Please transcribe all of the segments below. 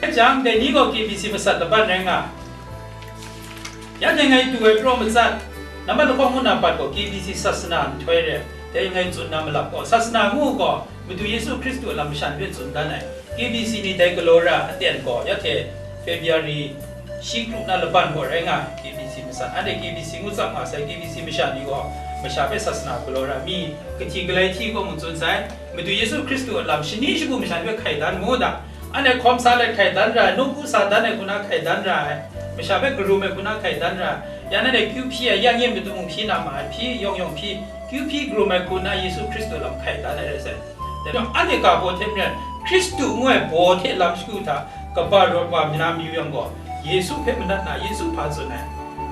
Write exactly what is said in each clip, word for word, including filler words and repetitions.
Rai jang, dai ni gaw K B C masat laban rai nga. Ya dai ngai du ai praw matsat, nambat lahkawng ngu na bat gaw K B C sasana nhtoi re, dai ngai tsun na malap gaw, sasana ngu gaw, Madu Yesu Hkristu a lam masha ni hpe tsun dan ai. K B C ni dai galaw ra aten gaw, ya hte February shi kru na laban gaw rai nga ai, K B C masat. Anhte K B C ngu tsap nga sai, K B C masha ni gaw, masha hpe sasana galaw ra mi, kahti galai hti gaw mung tsun sai, Madu Yesu Hkristu a lam shani shagu masha ni hpe hkai dan mu da. Anhte hkawm sa let hkai dan ra ai, nawku sa dan ai hku na hkai dan ra ai, masha hpe karum ai hku na hkai dan ra ai, ya nanhte kyu hpyi ai, ya nye matu mung hpyi na ma ai, hpyi yawng yawng hpyi, kyu hpyi karum ai hku na Yesu Hkristu lam hkai dan ai rai sai. Dai majaw, anhte ga baw hte maren, Hkristu ngu ai baw hte lam shagu hta kaba rawt wa na mayu yang gaw, Yesu hpe manat na, Yesu hpa tsun ai.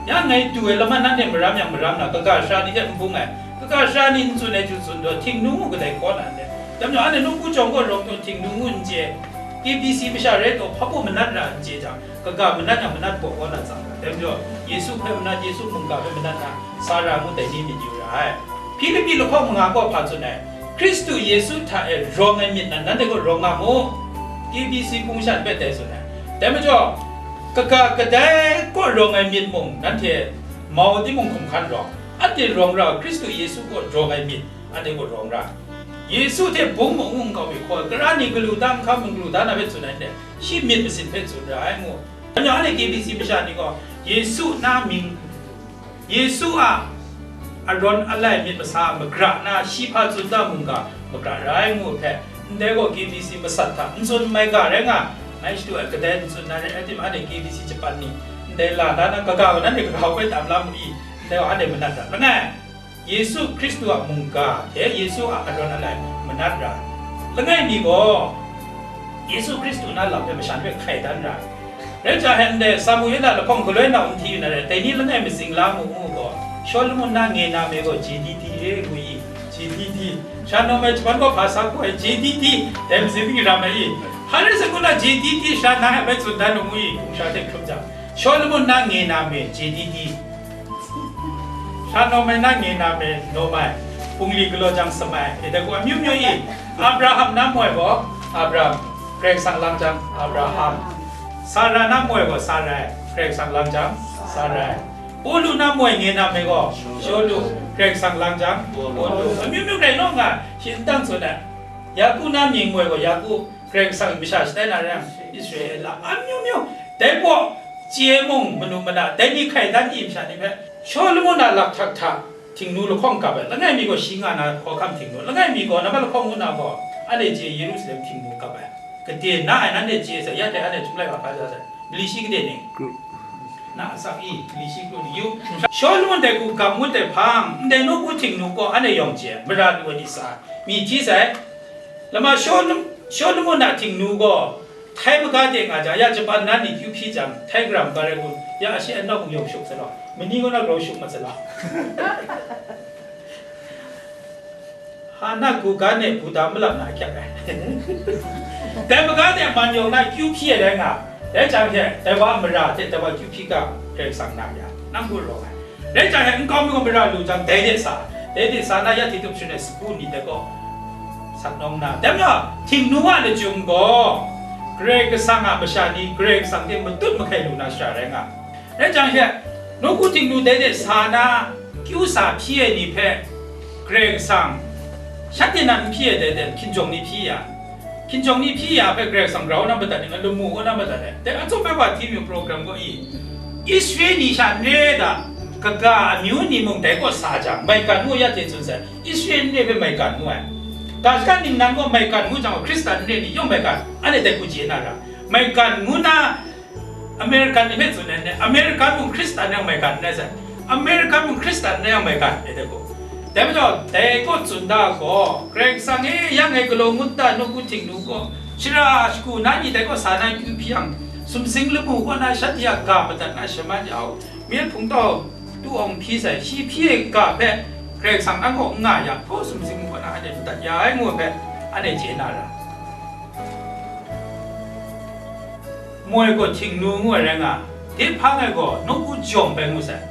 Ya ngai du ai laman nanhte maram yang maram na, kaga sara ni hte n bung ai, kaga sara ni n tsun ai hte tsun taw, Htingnu ngu kadai kaw na ndai. Dai majaw, anhte nawku jawng gaw rawng taw, Htingnu ngu n chye, K B C masha rai taw, hpa baw manat ra n chye jang, kaga manat yang manat baw kaw na tsang ai. Dai majaw, Yesu hpe manat, Yesu mungga hpe manat na, sara ngu dai ni myit yu ra ai. Hpilipi lahkawng manga gaw hpa tsun ai? Hkristu Yesu hta e rawng ai myit nan nanhte gaw rawng nga mu, K B C hpung shan hpe dai tsun ai. Dai majaw, kaga kadai kaw rawng ai myit mung, nanhte mau timung hkum hkan rawng, anhte rawng ra, Hkristu Yesu kaw rawng ai myit, anhte gaw rawng ra. Yesu hte bung mung n kau mi hkaw, kara ni galu da, n hkam n galu da, na hpe tsun ai ndai, shi myit masin hpe tsun ra ai ngu. Dai majaw, anhte K B C masha ni gaw, Yesu na mying, Yesu a arawn alai myit masa magra na, shi hpa tsun da mungga magra ra ai ngu hpe, ndai gaw K B C masat hta n tsun mai ga rai nga, ngai shadu ai kadai n tsun na rai, rai timung, anhte K B C japan ni ndai la da na, kaga gaw nanhte kahkau hpe tam la mu i, ndai gaw anhte manat ra langai. Yesu Hkristu a mungga hte Yesu a arawn alai manat ra. Langai mi gaw, Yesu Hkristu na lam hpe masha ni hpe hkai dan ra. Rai jang hte ndai Samuela lahkawng galoi nau n hti yu na rai, dai ni langai matsing la mu ngu gaw, Shawlumon na nge na me gaw J D D e ngu i, J D D. Sha naw mai japan gaw hpa sa hku ai J D D, dai matsing ram ai i. Hpa rai sa ngu na J D D sha na ai bai tsun dan ngu i, hpung sha hte hkrup jang, Shawlumon na nge na me J D D. Sha naw mai na nge na me naw mai, bungli galaw jang samai, e dai gaw amyu myu i, Abraham na moi gaw Abraham, Karai Kasang lang jang Abraham. Sara na moi gaw Sarai, Karai Kasang lang jang Sarai. Pawlu na moi nge na me gaw Shawlu, Karai Kasang lang jang Pawlu. Amyu myu rai naw nga, shi n tang tsun ai. Yaku na mying moi gaw Yaku, Karai Kasang masha shatai na rai yang, Israela, amyu myu, dai baw chye mung manu mana, dai ni hkai dan i masha ni hpe, Shawlumon a lakhtak hta Htingnu lahkawng kap ai, langai mi gaw shi nga na hkawhkam Htingnu, langai mi gaw nambat lahkawng ngu na gaw, anhte chye Yerusalem Htingnu kap ai. Gade na ai nanhte chye sai, ya hte anhte htum lai wa hpa ja sai, mali shi gade ning? Na asak i, mali shi kru ning yu. Shawlumon dai hku gam ngut ai hpang, ndai nawku Htingnu gaw anhte yawng chye ai, mara lu ai ni sa, mi hti sai. Lama Shawlum-, Shawlumon a Htingnu gaw, Htai maga de nga jang, ya Japan na ni kyu hpyi jang, Htai gara maga rai kun, ya ashi anawk n-yawng shuk sa law, mani kaw na grau shuk mat sa law. Hana guga ne buda malap na ahkyak ai. Dai maga de man yawng na kyu hpyi ai rai nga, dai jang hte, dai wa mara hte dai wa kyu hpyi ga, Karai Kasang na ya, nang gun rawng ai. Rai jang hte, nkau mi gaw mara lu jang, dai de sa, dai de sa na, ya hti tup shun ai sagu ni dai gaw, sat nawng na. Dai majaw, Htingnu a lachyum gaw, Karai Kasang a masha ni Karai Kasang hte matut mahkai lu na shara rai nga. Rai jang hte, nawku Htingnu dai de sa na, kyu sa hpyi ai ni hpe, Karai Kasang, shanhte nan n hpyi ai dai de, hkinjawng ni hpyi ya. Hkinjawng ni hpyi ya hpe Karai Kasang grau na madat ning, lamu kaw na madat ai. Dai a tsawm ai wa hti mi program gaw i, Israel ni sha n re ai da, kaga amyu ni mung dai kaw sa jang, maigan ngu ya hte tsun sai, Israel n re hpe maigan ngu ai. Ga shaka ningnan gaw maigan ngu jang, Hkristan n re ni yawng maigan, anhte dai hku chye na ra. Maigan ngu na, American ni hpe tsun ai, American mung Hkristan yang maigan n rai sai, American mung Hkristan n rai yang maigan, e dai gaw. Dai majaw, dai kaw tsun da gaw, Karai Kasang e, yang e galaw ngut da, nawku Htingnu gaw, shara shagu na ni dai kaw sa na kyu hpyi yang, sumsing lamu kaw na shanhte a ga madat na shaman ya u, myit hpung tau tu awng hpyi sai, shi hpyi ai ga hpe Karai Kasang nang kaw n nga yang, hpaw sumsing lamu kaw na anhte madat ya ai ngu ai hpe, anhte chye na ra. Moi gaw Htingnu ngu ai rai nga, dip hpang ai gaw nawku jawng bai ngu sai.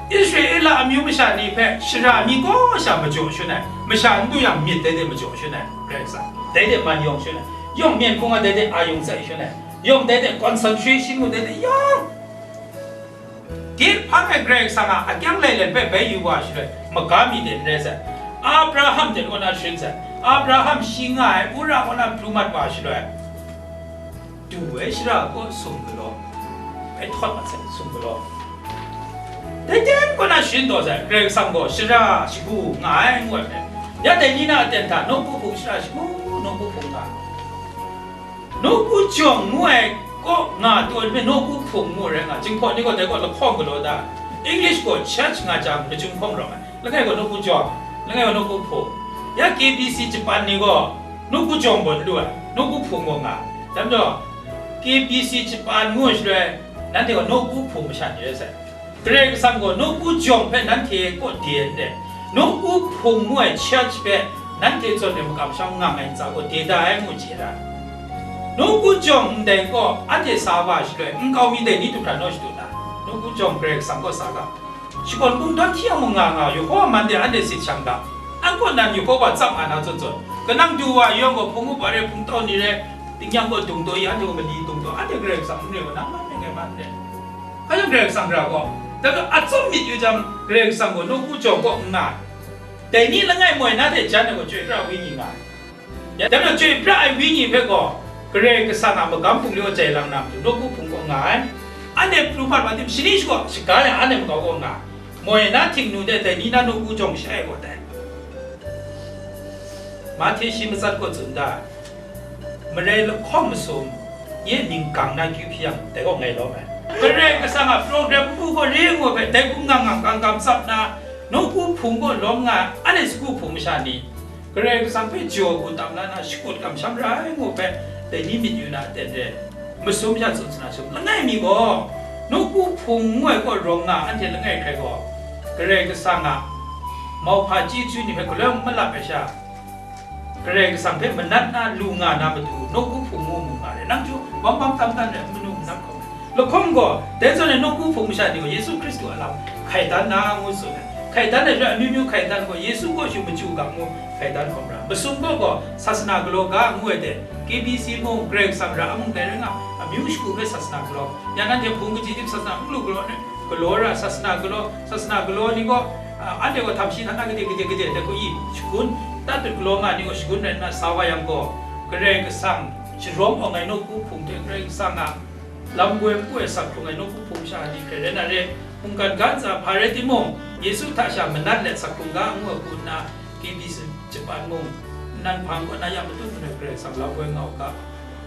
Israela amyu masha ni hpe shara mi kaw sha majaw shun ai, masha n du yang myit dai de majaw shun ai, Karai Kasang, dai de man yawng shun ai, yawng myen hkung a dai de a yung tsai shun ai, Yawng dai de concentration ngu dai de yawng. Gye hpang ai Karai Kasang a akyang lailen hpe bai yu wa shaloi, maga mi de n rai sai. Abraham de kaw na sharin sai. Abraham shi nga ai Ura kaw na pru mat wa shaloi, du ai shara kaw sum galaw, bai htawt mat sai, sum galaw. Dai ten kaw na sharin taw sai, Karai Kasang gaw shara shagu nga ai ngu ai hpe, ya dai ni na aten hta nawku hpung shara shagu, nawku hpung nga. Nawku jawng ngu ai kaw nga tawn hpe nawku hpung ngu rai nga, Jinghpaw ni gaw dai kaw lahkawng galaw da, English gaw church nga jang, majung hkawng rawng ai, langai gaw nawku jawng, langai gaw nawku hpung. Ya K B C Japan ni gaw nawku jawng gaw n lu ai, nawku hpung gaw nga. Dai majaw, K B C Japan ngu ai shaloi, nanhte gaw nawku hpung masha ni rai sai. Karai Kasang gaw nawku jawng hpe nanhte kaw de ai n rai, nawku hpung ngu ai church hpe nanhte zawn ai makam sha ngang ai ntsa gaw de da ai ngu chye ra. Nawku jawng ndai kaw anhte sa wa shaloi, nkau mi dai ni du hkra naw shadu na, nawku jawng Karai Kasang kaw sa ga. Shakawn kungdawn hti yang mung nga nga, Yehova man de anhte sit shang ga. An kaw nan Yehova tsap nga na zawn zawn, kanang du wa yawng gaw hpung up wa re, hpung tau ni re, tingnyang gaw dung taw i, anhte gaw mali dung taw, anhte Karai Kasang n re gaw, nang man ning ai man re. Hpa yang Karai Kasang ra gaw, dai gaw atsawm myit yu jang, Karai Kasang gaw nawku jawng kaw n nga ai. Dai ni langai moi na hte jan ai gaw chyoi pra ai wenyi nga ai. Ya, dai gaw chyoi pra ai wenyi hpe gaw, Karai Kasang a magam hpung de jai lang na matu, nawku hpung kaw nga ai. Anhte pru hpat wa tim, shani shaga, shaga ya anhte makau kaw nga ai. Moi na htingnu de dai ni na nawku jawng sha ai gaw dai. Mahte shi matsat kaw tsun da ai. Marai lahkawng masum, nye ning gang na kyu hpyi yang, dai gaw ngai lawm ai. Karai Kasang a program npu gaw re ngu ai hpe, dai hku ngang ngang gang gam tsap na, nawku hpung gaw lawm nga ai, anhte sagu hpung masha ni, Karai Kasang hpe jaw hku tam la na, shakut kamsham ra ai ngu ai hpe, dai ni myit yu na aten re, masum sha tsun sana shum. Langai mi gaw, nawku hpung ngu ai kaw rawng nga, anhte langai hkrai gaw, Karai Kasang a mauhpa chyeju ni hpe galoi malap ai sha, Karai Kasang hpe manat na lu nga na matu, nawku hpung ngu mu nga re. Nang chyu bam bam tam tan re, manu manat hkawm ai. Lahkawng gaw, dai zawn e nawku hpung masha ni gaw Yesu Hkristu a lam hkai dan na ngu tsun ai. Hkai dan ai sha, amyu myu hkai dan gaw, Yesu kaw shu machyu ga ngu hkai dan hkawm ra. Masum gaw gaw, sasana galaw ga ngu ai de, K B C mung, Karai Kasang ra a mung dai rai nga, amyu shagu hpe sasana galaw. Ya nanhte hpung kaji tip sasana n lu galaw ai. Galaw ra, sasana galaw, sasana galaw ni gaw, a, anhte gaw htam shi hta na gade, gade, gade, dai gaw i, shagun, tatut galaw nga ni gaw shagun rai nna sa wa yang gaw, Karai Kasang sharawng awng ai nawku hpung hte Karai Kasang a lam woi npu e sak hkrung ai nawku hpung sha ni hkrai rai na re, mungkan ga ntsa hpa rai timung, Yesu hta sha manat let sak hkrung ga ngu ai hku nna, K B C Japan mung, nnan hpang kaw na ya matut manoi Karai Kasang lam woi nga u ga,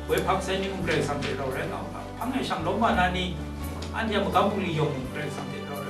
woi hpang sai ni mung Karai Kasang hte rau rai nga u ga, hpang e shanglawm wa na ni, anhte a magam bungli yawng mung Karai Kasang hte rau rai.